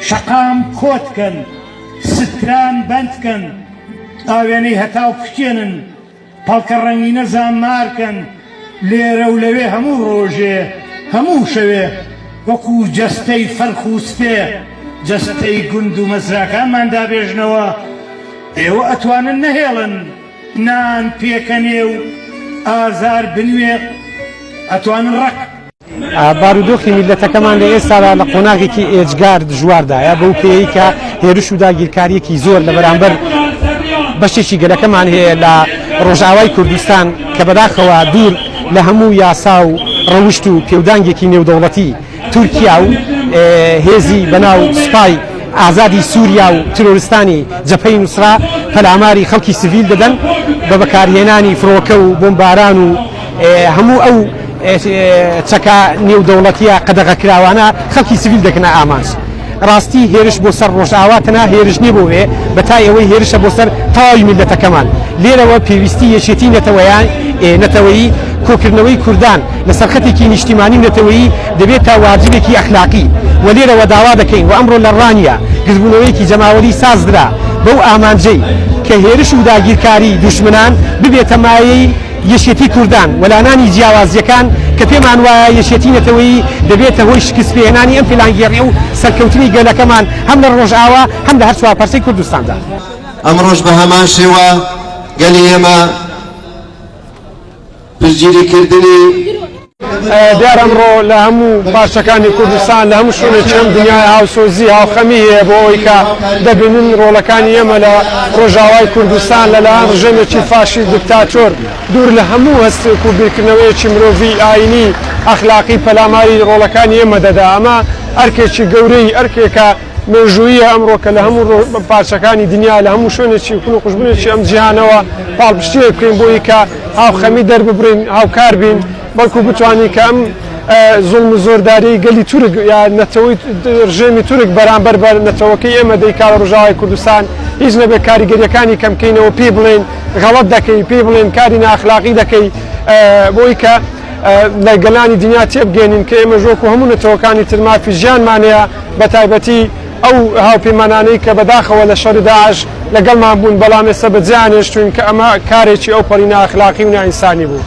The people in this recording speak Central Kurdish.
شەقام کۆت کەن، ستران بەند کەن، ئاوێنەی هەتاو پشکێنن، پەڵکە ڕەنگینە زامار کەن، لێرە و لەوێ هەموو ڕۆژێ، هەموو شەوێ، وەکوو جەستەی فەرخ و سپێ، جەستەی گوند و مەزراکانمان دابێژنەوە، ئێوە ئەتوانن نەهێڵن نان پێکەنێ و ئازار بنوێ، ئەتوانن ڕەق. بارودۆخی میللەتەکەمان لە ئێستادا لە قۆناغێکی ئێجگار دژواردایە، بەو پێیەی کە هێرش و داگیرکارییەکی زۆر لە بەرامبەر بەشێکی گەلەکەمان هەیە لە ڕۆژئاوای کوردستان کە بەداخەوە دوور لە هەموو یاسا و ڕەوشت و پێودانگێکی نێودەوڵەتی تورکیا و هێزی بەناو سوپای ئازادی سووریا و تیرۆرستانی جەبهەی نوسرە پەلاماری خەڵکی سڤیل دەدەن بە بەکارهێنانی فڕۆکە و بۆمباران و هەموو ئەو چەکە نێودەوڵەتیە قەدەغەکراوانە خەڵکی سڤیل دەکەنە ئامانج. ڕاستی هێرش بۆ سەر ڕۆژئاوا تەنها هێرش نیە بۆ وێ، بە تای ئەوەی هێرشە بۆ سەر تەواوی میللەتەکەمان. لێرەوە پێویستی یەکێتی نەتەوەیی، کۆکردنەوەی کوردان لە سەر خەتێکی نیشتیمانی و نەتەوەیی دەبێتە واجبێکی ئەخلاقی و لێرەوە داوا دەکەین و ئەمڕۆ لە ڕانیە گردبوونەوەیەکی جەماوەری سازدرا بەو ئامانجەی کە هێرش و داگیرکاری دوژمنان ببێتە مایەی یەکێتی کوردان، وەلانانی جیاوازییەکان کە پێمان وایە یەکێتی نەتەوەیی دەبێتە هۆی شکستپێهێنانی ئەم پیلانگێڕییە و سەرکەوتنی گەلەکەمان هەم لە ڕۆژئاوا هەم لە هەر چوارپارچەی کوردستاندا. ئەمڕۆش بە هەمان شێوە گەلی ئێمە پشتگیری کردنی. دیارە ئەمڕۆ لە هەموو پارچەکانی کوردستان لە هەموو شوێنێکی ئەم دنیای هاوسۆزی هاوخەمی هەیە بۆ ئەوەی کە دەبینن ڕۆڵەکانی ئێمە لە ڕۆژاوای کوردستان لەلایەن ڕژێمێکی فاشیست دیکتاتۆر دوور لە هەموو هەستێک و بیرکردنەوەیەکی مرۆڤی ئاینی ئەخلاقی پەلاماری ڕۆڵەکانی ئێمە دەدا ئەمە ئەرکێکی گەورەی ئەرکێکە مێژوویە ئەمڕۆ کە لە هەموو پارچەکانی دنیا لە هەموو شوێنێکی کون و قوژبنێکی ئەم جیهانەوە پاڵپشتییەک بکەین بۆی کە هاوخەمی دەرببڕین هاوکار بین بەڵکو بتوانین کە ئەم زوڵم و زۆرداریی گەلی تورک یا نەتەوەی ڕژێمی تورک بەرامبەر بە نەتەوەکەی ئێمە دەیکا لە ڕۆژاوای کوردستان هیچ نەبێت کاریگەریەکانی کەم کەینەوە پێی بڵێین غەڵەت دەکەی پێی بڵێن کاری نائەخلاقی دەکەی بۆی کە لە گەلانی دنیا تێبگەێنین کە ئێمەش وەکو هەموو نەتەوەکانی تر مافی ژیانمان هەیە بە تایبەتی ئەو هاوپەیمانانەی کە بەداخەوە لە شەڕی داعش لەگەڵمان بوون بەڵام ئێستا بەجێیان هێشتووین کە ئەمە کارێکی ئەوپەڕی نائەخلاقی و نائینسانی بوو.